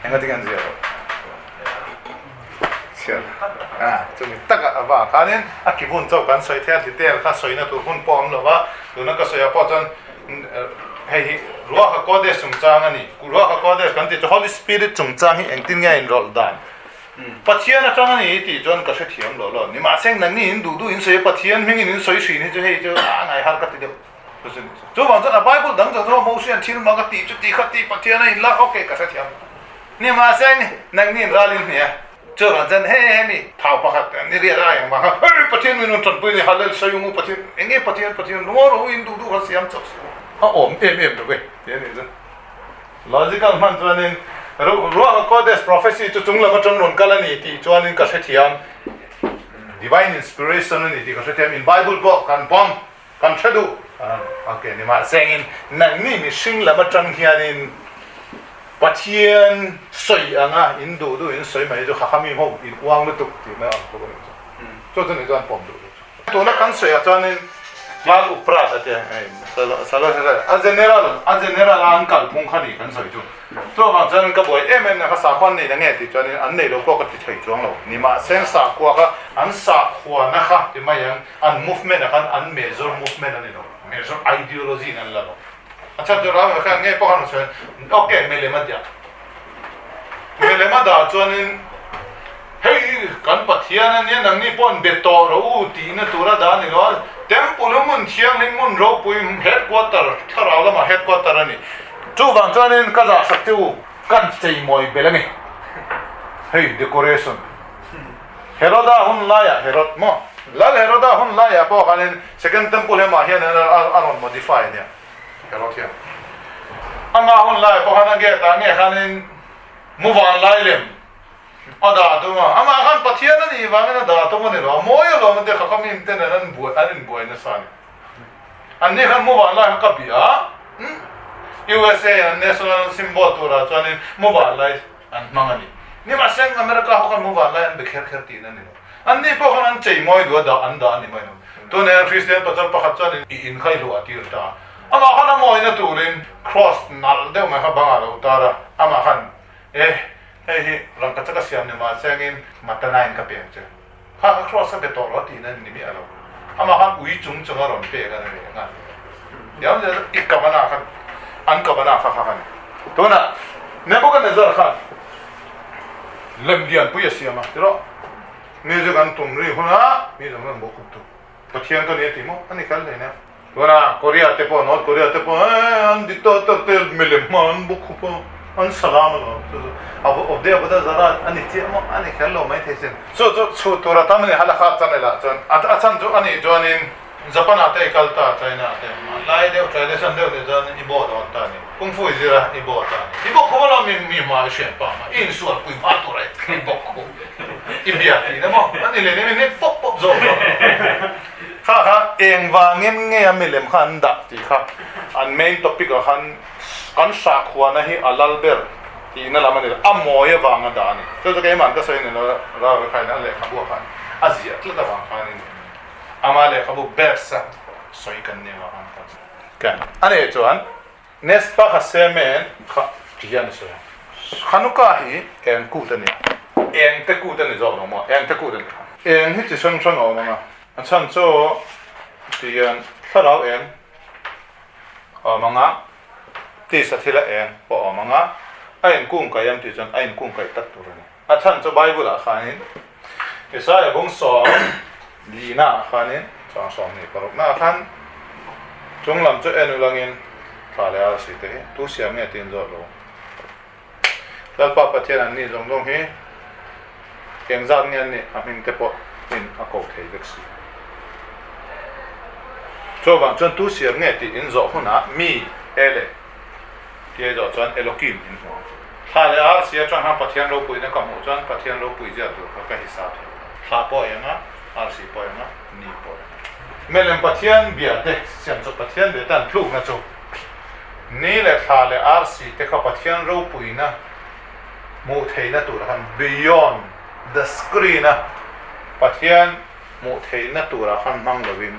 A: Enga tinge an ziak lo. Chhiar. A chumi taka a va khanin a ki hun chauh kan sawi thei a detail kha sawina tur hun pawh awm lo va. Tuna ka sawi ah pawh chuan hei hi Ruach HaKodesh chungchang a ni. Ruach HaKodesh kan tih chu Holy Spirit chungchang hi engtin nge a inrawlh dan. Pathian atang a ni i tih chuan ka hrethiam lo lo. Nimahse nangni in duh duh in sawi a, Pathian hmingin in sawi hrin hi chu hei chu a ngai har ka ti deuh. Chuvang chuan a Bible dang chuan chuan Mosian thil mak a tih chu tih kha tih Pathian a inla ok ka hrethiam. Nimahse nangni in ral in hnia. Chuvang chuan he hemi thau pakhat ni riat a engmah kha hei Pathian min rawn tanpui a ni Hallel sawi u Pathian enge Pathian Pathian lungaw rawh u in duh duh kha siam chauh suh u. A awm em em lo ve ti a nih chu. Logical hman chuanin Ruah Kodesh prophecy chu chung lam atang rawn kal a ni tih chuanin ka hrethiam. Divine inspiration a ni tih ka hrethiam. In Bible pawh kan pawm, kan hre duh. Ok, nimahsengin nangni mihring lam atang hianin Pathian sawi anga in duh duh in sawi mai chu Hahami ho in uang lutuk tih mai ang tluk a nih chu. Chu chu ni chuan pawm duh duh chu. Tuna kan sawi ah chuanin Lal Uprat a tia hei a general a general a an kalphung kha ni kan sawi chu. Chuvang chuan ka buai em em na kha sakhua an nei na nge tih chuanin an nei lo pawh ka ti thei chuang lo. Nimahse sakhua kha an sakhua na kha ti mai ang an movement ah khan an major movement a ni lo. Major ideology in an la lo. A chhan chu ram ah khan nge pawh khan rawn sawi ok milem a diah. Milem a dah chuanin hei kan Pathian a nia nangni pawh be tawh rawh u tihna tura dah a ni lo a, Temple hmun thianghlim hmun ropui headquarter thlarau lamah headquarter a ni. Chuvang chuanin ka zah sak che u kan cheimawi belh a ni. Hei decoration Heroda hun laiah Herod maw Lal Heroda hun laiah pawh khanin Second Temple hemah hian a rawn modify a nia. Herod hian amah hun lai pawh khan a gate ah nge khanin mu van lai lem a dah tum a, amah khan Pathian a nih vangin a dah tum a ni lo, a mawi alawm a tia kha kha mim te nen an buai an inbuai nasa a ni. An ni khan mu van lai kha ka bih a, USA in an national symbol turah chuanin mu van lai an hmang a ni. Nimahse America ho khan mu van lai an be kher kher tihna a ni lo. An ni pawh khan an chei mawi duh a dah an dah a ni mai lo. Tunah hian Kristian pasal pakhat chuan i in kha i luah tir ta a. Amah khan a mawina turin cross nalh deuh mai kha bangah a lo tar a. Amah khan, Eh, hei hi rangkachak a siam ni mah chengin Matanain ka peng che. Kha kha cross a be tawh lo a tihna ni miah lo. Amah khan ui chung chung a rawn pek a ni leh nghal. Tiang zel i kavana khan an kavana kha kha a ni. Tunah Nebuchadnezzar khan lem lianpui a siam a, tiraw? Music an tum ri hunah mi zawng zawng bawk khup tu Pathian ka ni a ti maw? A ni kal hle nia. Tunah Korea te pawh North Korea te pawh eh an dictator te milem hma an bawk khup a, an salam alawm chu chu a of de avoda zara a ni chiah maw? A ni kher lo mai thei sin. Chu chu chhut tur a tam a ni halakha channel ah chuan a chhan chu a nih chuanin Japan ah te i kal ta, China ah te lai deuh tradition deuh nih chuan i bawh dawn ta a ni. Kung Fu i zir a, i bawh ta a ni. I bawk khup alawm mi mi hma i hriat pa mah, i insual pui hma tur a i bawk khup. I bia tih na maw? A ni leh nem in pawp pawp zawk zawk. Kha kha eng vangin nge a milem kha an dah tih kha an main topic ah khan kan sakhuana hi a lal ber tihna lam a ni lo, a mawi avanga dah a ni. Chu chu keimah an ka sawi ni lo, Rave khain a lehkhabu ah khan a ziah tlat avang khanin Ama lehkhabu best a sawi kan nia ang kan kan a nih chuan Nespa kha semen kha ti hian a sawi ang. Hanukkah hi eng kut a ni a, eng te kut a ni zawk lo maw? Eng te kut a ni kha. Eng hi chi hrang hrang a awm ang a, a chhan chu ti hian thlarau eng a awm ang a, tisa thila eng pawh a awm ang a, a inkung kaih em tih chuan a inkung kaih tak tur a ni. A chhan chu Bible ah khanin Isaiah bung sawm lina ah khanin chang 26 na ah khan chung lam chu en ulangin thla leh arsi te hi tu siam nge tiin zawt lo. Lalpa Pathian an nih zawng zawng hi eng zat nge an nih a hming te pawh in a ko thei vek si. Chuvang chuan tu siam nge tih in zawh hunah mi ele Tia zawh chuan Elokim in hmu ang. Thla leh arsi atang khan Pathian ropuina ka hmuh chuan Pathian ropui zia tur kha ka hisap thei. Thla pawh eng a, arsi pawh eng a, ni pawh eng a. Milem Pathian bia te siam chu Pathian bia te an tlukna chu ni leh thla leh arsi te kha Pathian ropuina hmuh theihna tur khan beyond the screen a Pathian hmuh theihna turah khan hmang lovin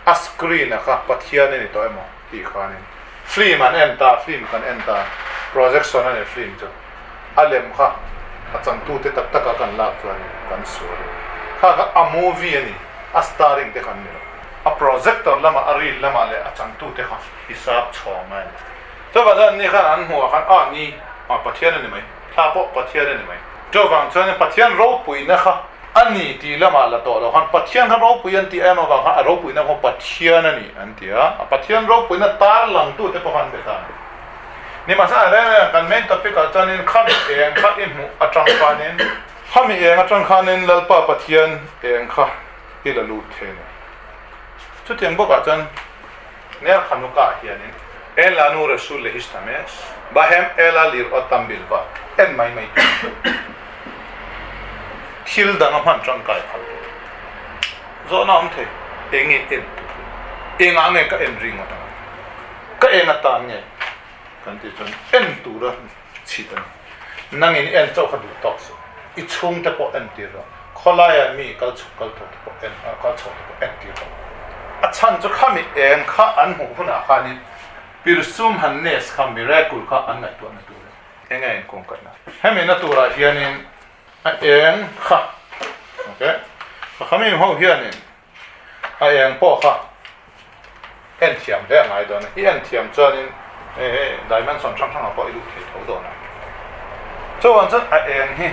A: a screen a kha Pathian a ni tawh emaw tih khanin film an en ta, film kan en ta, projection a ni film chu, a lem kha a changtute tak taka kan lak chuanin kan sual a ni. Kha kha a movie a ni, a starring te kha an ni lo, a projector lamah a reel lamah leh a changtute kha hisap chhawng a ni. Chuvang chuan ni khan an hmuh ah khan ah ni ah Pathian a ni mai, thla pawh Pathian a ni mai. Chuvang chuanin Pathian ropuina kha a ni tih lamah la tawh lo khan Pathian kha ropui an tih em avang khan a ropuina kha Pathian a ni an ti a, a Pathian ropuina tarlangtute pawh kha an be ta a ni. Nimahsela reng reng kan main topic ah chuanin khami eng kha i hmuh atang khanin khami eng atang khanin Lalpa Pathian eng kha i la lut thei a ni. Chutiang bawkah chuan Ner Hanukkah hianin Ela nu Resul leh Histames, Bahem Ela lir aw tam bil va en mai mai tur thil dang a hman tangkai phal tur zawhna awm thei. Eng nge en tur hi? Engah nge ka en ringawt ang? Ka eng atan nge kan tih chuan en tura chhit a ni. Nangin i en chauh kha duh tawk suh. I chhungte pawh en tir rawh. Khawlaia mi kal chhuk kal tho te pawh en kal chho te pawh en tir rawh. A chhan chu khami eng kha an hmuh hunah khanin pirsum han nes kha miracle kha an ngaihtuahna tur a ni. Eng nge inkungkaihna? Hemi na turah hianin a eng kha okay khami ho hianin A eng pawh kha en thiam hle a ngai dawn a, i en thiam chuanin hei dimension hrang hrangah pawh i luh thei tho dawn a. Chuan chuan a eng hi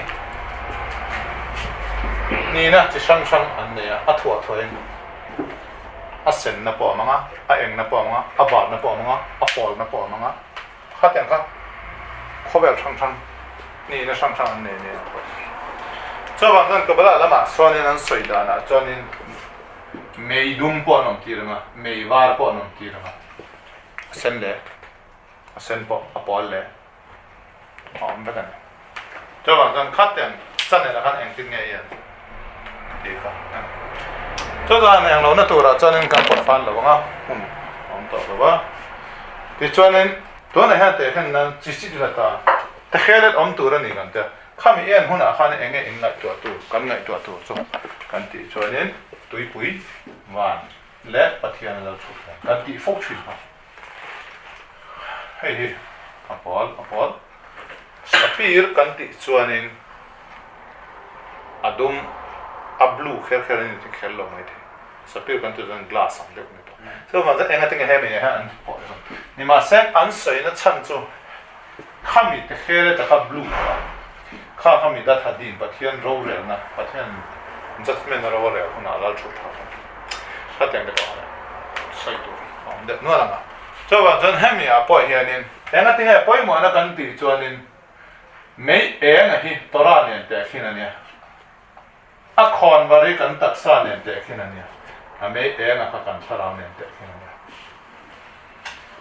A: nihna chi hrang hrang an nei a, a thuah thuahin a senna pawh a mang a, a engna pawh a mang a, a varna pawh a mang a, a pawlna pawh a mang a. Khatiang kha khawvel hrang hrang nihna hrang hrang an nei nia. Chuvang chuan Kabbalah lamah sawn an sawi danah chuanin mei dum pawh an awm tir ang a, mei var pawh an awm tir ang a, a sen leh a sen pawh a pawl leh a awm vek a ni. Chuvang chuan khatiang channel ah khan engtin nge i en tih kha a ni. Chuan eng lohna turah chuanin kan pawt fan lo ang a, hun a awm tawh lo va. Tichuanin tunah hian tehkhin nan chi chi la ta tehkhelet awm tur a ni kan tia. Khami en hunah khan eng nge in ngaihtuah tur kan ngaihtuah tur chu kan tih chuanin tuipui van leh Pathian a lo chhuk hian kan tih fo thin kha. Hei hi a pawl a pawl sapir kan tih chuanin a dum a blue kher kher a ni tih kher lo mai thei sapir kan tih chuan glass ang deuh a ni tawh chuvang chuan enga tinge hemi hian an pawh erawh nimahse an sawina chhan chu khami te kher e taka blue kha kha khami datha din Pathian rorelna Pathian judgement a ro a rel hunah lal thut tha kha khatiang te pawh a sawi tur a awm deuh nual ang a chuvang chuan hemi ah pawh hianin enga tinge pawimawhna kan tih chuanin mei eng a hi Torah nen tehkhin a nia a khawn var hi kan taksa nen tehkhin a nia a mei eng a kha kan thlarau nen tehkhin a nia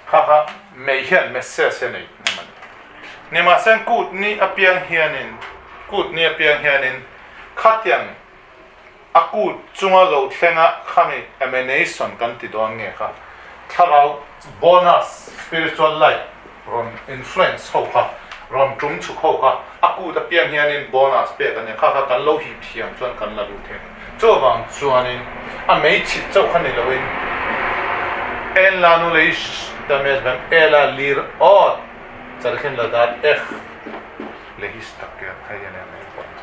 A: kha kha mei hian message hi a nei hnem a ni nimahse kut ni apiang hianin kut ni apiang hianin khatiang A kut chunga lo thlenga khami emanation kan ti dawn nge kha thlarau bonus spiritual light rawn influence ho kha rawn tum chhuk ho kha a kut apiang hianin bonus pek a nia kha kha kan lo hip thiam chuan kan la luh thei chuvang chuanin a meichhit chauh kha ni loin en la nu lei damage ban ela lir awt charkhin la dat ekh leh his tak te hei hian eng important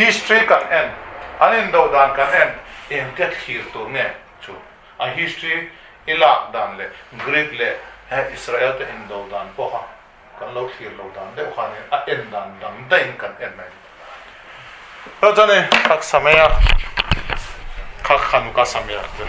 A: history kan en an indo dan kan en engtia thlir tur nge chu a history i lak dan leh Greek leh he Israel te indo dan pawh kha kan lo thlir lo dan deuh khanin a en dan dang daihin kan en mai a ni chuan hei khak sameia khak Hanukkah sameia chu.